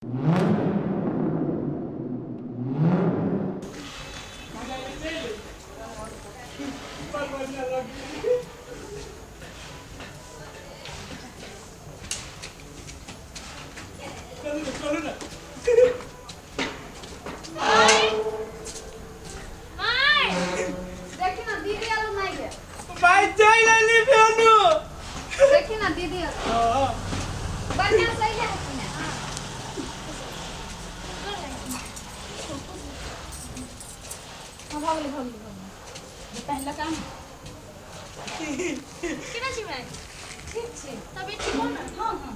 चलू ना, चलू ना। देखी ना दीदी आलू माय गे। भाई चल अली फेनु। देखी ना दीदी आलू बढ़िया सही है ना। हाँ, भऽ गेलै भऽ गेलै भऽ गेलै पहला काम। केना छी माय? ठीक छै। तबियत ठीक हो ना? हाँ हाँ।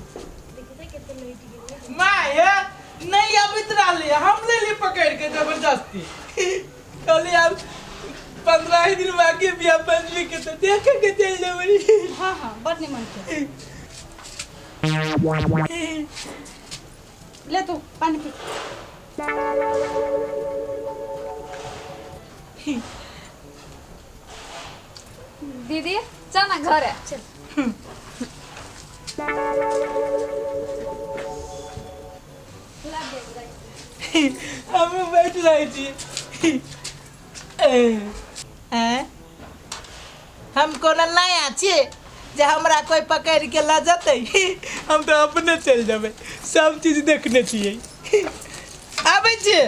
देखी तऽ कते लटि गेलै। माय नहीं अबित रहली, हम ले ली पकड़ के जबरदस्ती। कहली अब 15 ही दिन बाकी बिया पंचमी के, तो देखे के चल जेबै। हाँ हाँ, बड़ निमन के ले तू पानी पी। दीदी चल ना घरे चल। हम बैठ रहै छी। हैं, हम कोनो नया छियै जे हमरा कोई पकड़ के लऽ जेतै? हम तऽ अपने चलि जेबै, सब चीज देखने छियै। आबै छियै।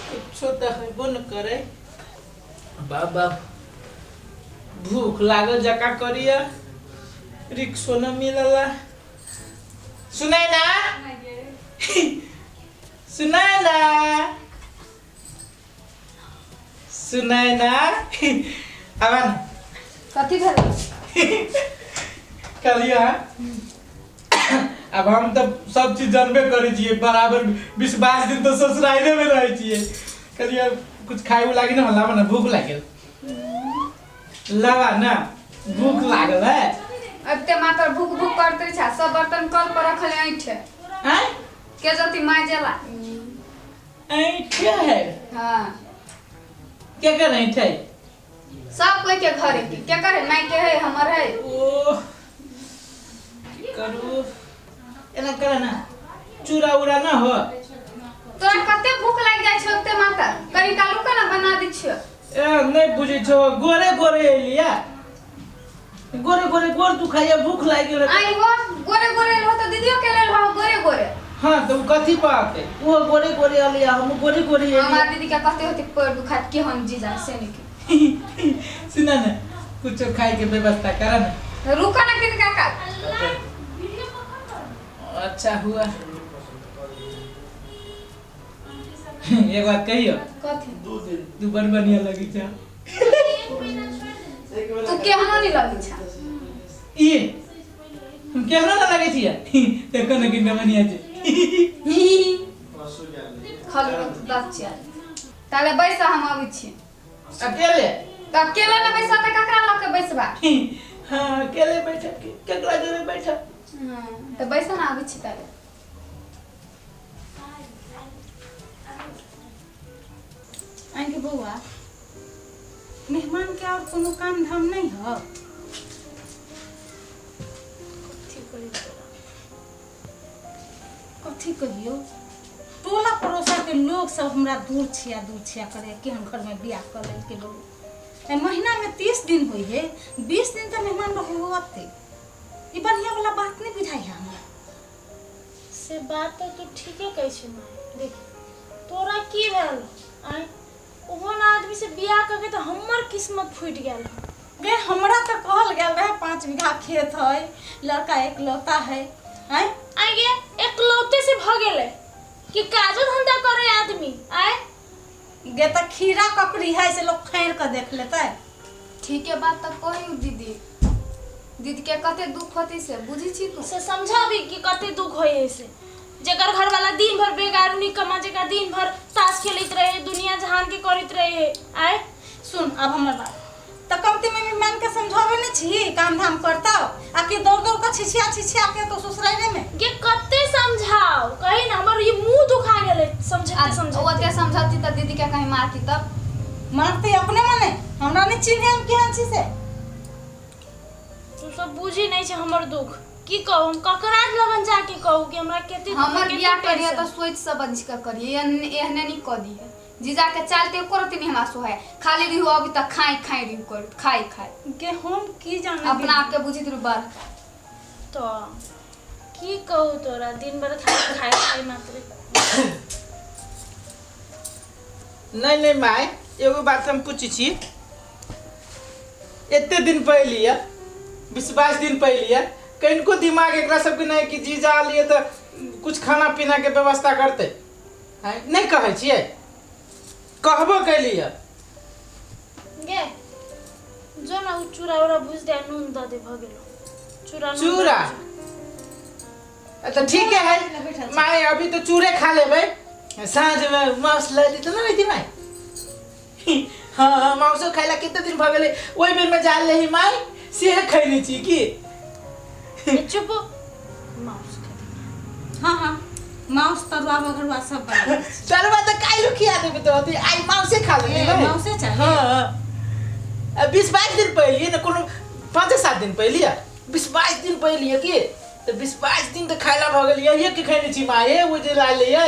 कुछो तऽ हेबो न करै। बाबा भूख लागल जका करिया, रिक्शो न मिलला। सुनै ना, सुनै ना, सुनै ना, आबा ना। कथी भेल? कहलियै अब हम तऽ सब चीज जानबे करै छियै, बराबर 20-22 दिन तऽ ससुराले में रहै छियै। कहलियै कुछ खाइ लागी ना, लाबा ना, भूख लागल, लाबा ना, भूख लागल है। एते मात्र भूख भूख करते छै, सब बर्तन कल पर रखल ऐठे। आँय? के जति माजेला। ऐठे है? हाँ। के कर ऐठे? सब कोई के घरे के के करे, माय के है, हमर है। ओ की करू, एना करे ना, चूड़ा उड़ा ना हो। तोरा कते भूख लागि जाइ छौ ओते माता, कनी कालू के ना बना दै छियो। ए नहीं बुझै छौ, गोरे गोरे एलिया, गोरे गोरे गोर दुखाइया, भूख लागि गेल। आई वो गोरे गोरे एलहो तऽ दीदियो के लेल हो गोरे गोरे। हाँ तऽ ओ कथी पाते, ओ गोरे गोरे एलिया, हम गोरे गोरे एलिया। हमार दीदी के कते होते पैर दुखात के हम जीजा से नहीं। सुना ना, कुछो खाए के व्यवस्था कर ना। रुको ना किन काका। अच्छा हुआ, एक बात कहियो। कथी? तू बड़ बढ़िया लगी छा। तू केहनो नहीं लगी छा। ई हम केहनो ना लगे छियै? देखो ना कितना बढ़िया छै। खाली दस छियै। ताले बैसा, हम अबै छी। अकेले? तऽ अकेले ने बैसा तऽ ककरा लऽ के बैसबा? हाँ, अकेले बैठब कि केकरा जोरे बैठब? तऽ बैसा ना, आबै छी ताले। आँय बौआ, मेहमान के और कोनो काम धाम नहीं है? कथी करी तोरा? कथी कहियो, टोला पड़ोसा के लोग सब हमरा दूर छिया दूर छिया करे, केहन घर में बियाह कर लेलकै लोग। ए महीना में 30 दिन होइ है, 20 दिन तऽ मेहमान रहे होते। ई बढ़िया वाला बात नहीं बुझाइ है हमरा। से बात तऽ तू ठीके कहै छै माय। देख तोरा की भेल? आँय, ओहन आदमी से बियाह करके तऽ हमर किस्मत फूटि गेल। गे हमरा तऽ कहल गेल रहे 5 बीघा खेत है, लड़का एकलौता है। आँय? आँय गे, एकलौते से भऽ गेलै कि काजो धंधा करे आदमी? आँय गे, तऽ खीरा ककड़ी है से लोग फाड़ि कऽ देख लेतै। ठीके बात तऽ कहियौ दीदी, दीदी के कते दुख होतै से बुझै छी तू? से समझाबी कि कते दुख होइ है से, जेकर घर वाला दिन भर बेगारू निकम्मा जेका दिन भर ताश खेलैत रहे, दुनिया जहान के करैत रहे। आँय सुन अब हमर बात, तऽ कमती में भी मान के समझावे नहीं छी काम धाम करता आ कि दौड़ दौड़ के छिछिया छिछिया के तो ससुराले में गे कते समझाओ कही ना हमर ई मुंह दुखा गेलै समझते समझते ओते समझती तऽ दीदी के कहीं मारती तब मारते अपने मने हमरा नहीं चिन्हे हम केहन छी से तू सब बुझी नहीं छै हमर दुख की कहू हम ककरा लगन जाके कहू कि हमरा कते दुख हमर केते बियाह करिए टेंशन। तऽ सोच समझ के करिए एहने एहने नहीं कऽ दिहे जीजा के चालते करते नहीं हमरा सोहाय खाली रही अभी तक खाई खाई रही कर खाई खाई के हम की जाने अपना आप के बुझित रही बड़ तो की कहू तोरा दिन भर खाली खाई खाई मात्र नहीं नहीं माय एगो बात हम पूछै छी एते दिन पहिले ये 20-22 दिन पहिले ये कनिको दिमाग एकरा सबके नहीं कि जीजा लिए तऽ कुछ खाना पीना के व्यवस्था करते आँय, नहीं कहै छियै कहबो कैलियै गे जो ना उ चूड़ा उड़ा भूज दे नून दऽ दे भऽ गेलो चूड़ा नून चूड़ा? दऽ दे। तऽ ठीक है माय अभी तो चूड़े खा लेबै साँझ में मांस लै ली तऽ नहि रहती माय हाँ हाँ मांसो खाइला कते दिन भऽ गेलै ओहि बेर में जाल रही माय से खैने छी की ए, चुप माउस खा हाँ हाँ माउस तरुआ बघरुआ सब बना चलबा तऽ काल्हि खिया देबै तो अथी आइ मांसे खा लेबै ए, ने। मांसे चाही? हाँ हाँ 20-22 दिन पहिले ने कोनो 5-7 दिन पहिले 20-22 दिन पहिले की तऽ 20-22 दिन तऽ खाइला भऽ गेल यही के खैने छी माय ओ जे लायल ये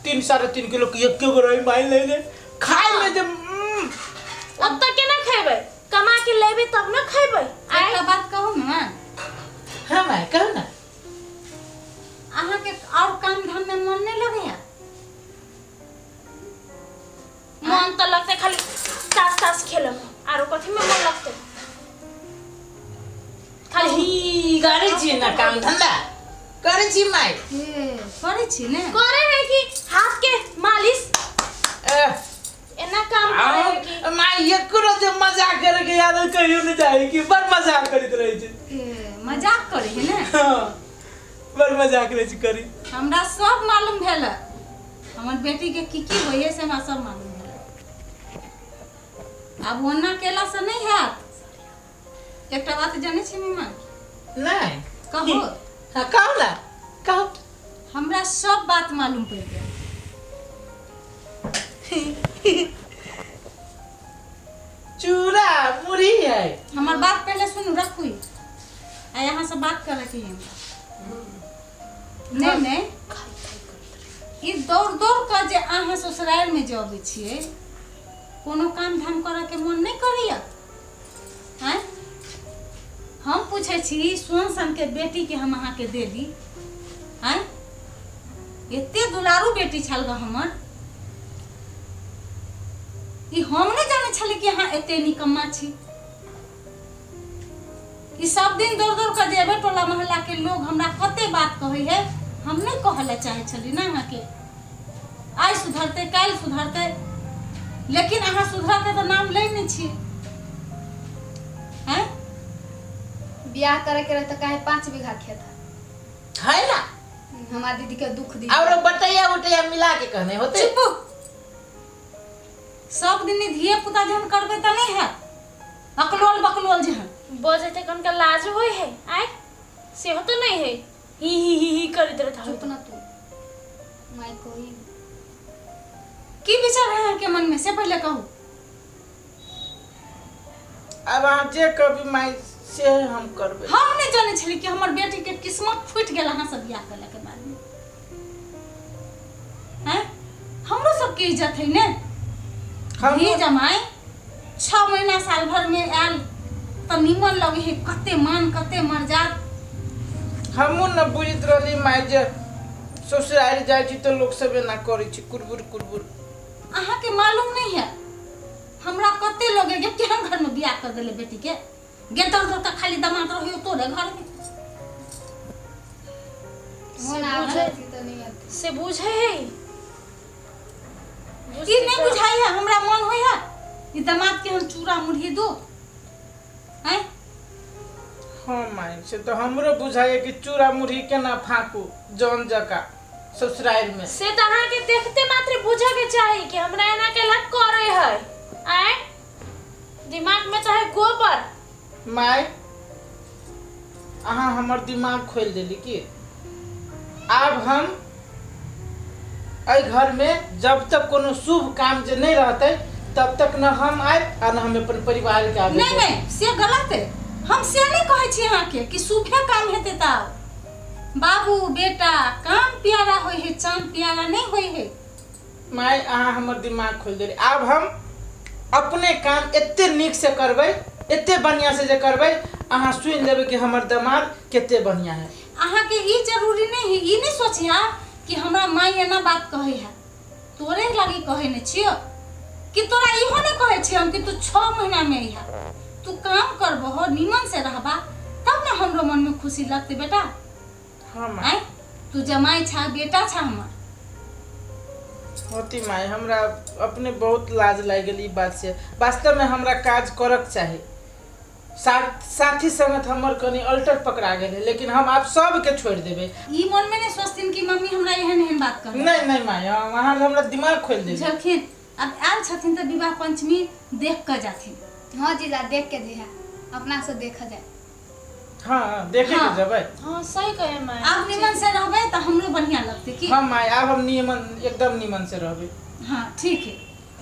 3-3.5 किलो के एक गो रही माय ले ले खाइ में जे ओतऽ केना खेबै कमा के लेबै तब ने खेबै आइ एकटा बात कहू ने हाँ माय कहू ना अहाँके और काम धाम में मन नहीं लगैया मन तऽ लगतै खाली तास तास खेलऽ में आरो कथी में मन लगतै खाली ही करै छी ना काम धंधा करै छी माय हे करै छी ने करे है कि हाथ के मालिश एह, एना काम करे है कि आ, माय एकरो जे मजाक करे के याद कहियो नहीं जाए कि बड़ मजाक करैत रहै छै ए, मजाक करै है ने हाँ, बड़ मजाक रहै छै करी हमरा सब मालूम भेल हमर बेटी के की की होइए से हमरा सब मालूम भेल आब ओना केला से नहीं हैत एकटा बात जानै छी मीमा नहीं कहू हाँ कहू ना कहू हमरा सब बात मालूम पड़ि गेल चूड़ा मुरही है हमर बात पहले सुनू रखू आ यहाँ से बात करे के है हमरा नहीं नहीं ई दौड़ दौड़ के जे अहाँ ससुराल में जे अबै छियै कोनो काम धाम करे के मन नहीं करैया आँय हम पूछै छी सोन सन के बेटी के हम अहाँके देली आँय एते दुलारू बेटी छल ग हमर ई हम नहीं जानै छली कि अहाँ एते निकम्मा छी ई सब दिन दौड़ दौड़ के जेबै टोला मोहल्ला के लोग हमरा कते बात कहै है हम नहीं कहै लए चाहै छली ना अहाँके आइ सुधरतै काल्हि सुधरतै लेकिन अहाँ सुधरऽ के तऽ नाम लै नहि छी आँय बियाह करे के रहे तऽ काहे 5 बीघा खेत है है ना हमार दीदी के दुख दी और बटैया उटैया मिला के कहने होते चुप सब दिन धिये पुता जहन करबै तऽ नहीं हैत अकलोल बकलोल जहन बजैते कनका लाज होइ है आइ सेहो तऽ नहीं है ही ही ही ही करैत रहत चुप ना तू माय कोई की विचार है अहाँके मन में से पहले कहू अब अहाँ जे कभी माय से हम करबै हम नहीं जानै छली कि हमर बेटी के किस्मत फूटि गेल अहाँ सब बियाह केला के बाद में हैं हमरो सबके इज्जत है ने हम धी जमाई 6 महीना साल भर में आयल तऽ निमन लगे है कते मान कते मर्याद हमहूँ न बुझैत रहली माय जे ससुराल जाइ छी तऽ लोक सब एना करै छै कुरबुर कुरबुर अहाँके मालूम नहीं है हमरा कते लोग है केहन घर में बियाह कर देले बेटी के गे दौड़ दौड़ के खाली दमाद रहियो तोरे घर में मोन आबै तऽ नहीं आते से बुझे है ई नहीं बुझाई है हमरा मन होय है ई दमाद के हम चूड़ा मुरही दू हैं हाँ माय से तऽ हमरो बुझाइए कि चूड़ा मुरही केना फाँकू जौन जकाँ ससुराल में से तऽ अहाँके देखते मात्र बुझे के चाही कि हमरा एना केला करे है आय दिमाग में चाहे है गोबर। माय अहाँ हमर दिमाग खोलि देली की आब हम एहि घरमे जब तक कोनो शुभ काम जे नहि रहतै तब तक न हम आयब आ न हम अपन परिवार के आबे नहीं नहीं, से गलत है। हम से नहीं कहै छी अहाँके कि शुभे काम हेतै तब। बाबू बेटा काम प्यारा होइ है, चाम प्यारा नहीं होइ है। माय अहाँ हमर दिमाग खोलि देली। आब हम अपने काम एते नीक से करबै, एते बढ़िया से जे करबै, अहाँ सुनि लेबै कि हमर दामाद कते बढ़िया है। अहाँके ई जरूरी नहीं है, ई नहीं सोचिहा कि हमरा माय एना बात कहै है, तोरे लागी कहै नहीं छियो कि तोरा इहो नहीं कहै छियो हम कि तू 6 महीना में अइहा, तू काम करबहो नीमन से रहबा तब ना हमरो मन में खुशी लगतै बेटा। हाँ माय। आँय, तू जमाई छा बेटा छा हमर। होती माय, हमरा अपने बहुत लाज लागि गेल ई बात से। वास्तव में हमरा काज करक चाही, साथी संगत हमर कनी अल्टर पकड़ा गेल है, लेकिन हम आब सबके छोड़ि देबै। ई मन में नहीं सोचथिन कि मम्मी हमरा एहन एहन बात कहलक। नहीं नहीं माय, अहाँ हमरा दिमाग खोलि देबै। बुझलखिन? अब आयल छथिन तऽ विवाह पंचमी देख कऽ जाथिन। हाँ जीजा देख के जइहा, अपना से देखा जाए। हाँ देखे हाँ। के जबै। हाँ सही कहे माय। आब निमन से रहबै तऽ हमरो बढ़िया लगतै की। हाँ माय, आब हम निमन एकदम निमन से रहबै। हाँ ठीक है,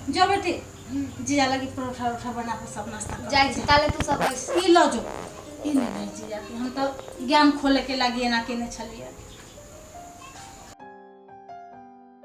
जो बेटी जीजा लगी परोठा उरोठा बना के सब नाश्ता कर। जाइ छी ताले तू सब बैस। ई लऽ जो, ई नहि रहै जीजा के, हम तऽ ज्ञान खोले के लागी एना केने छलियै।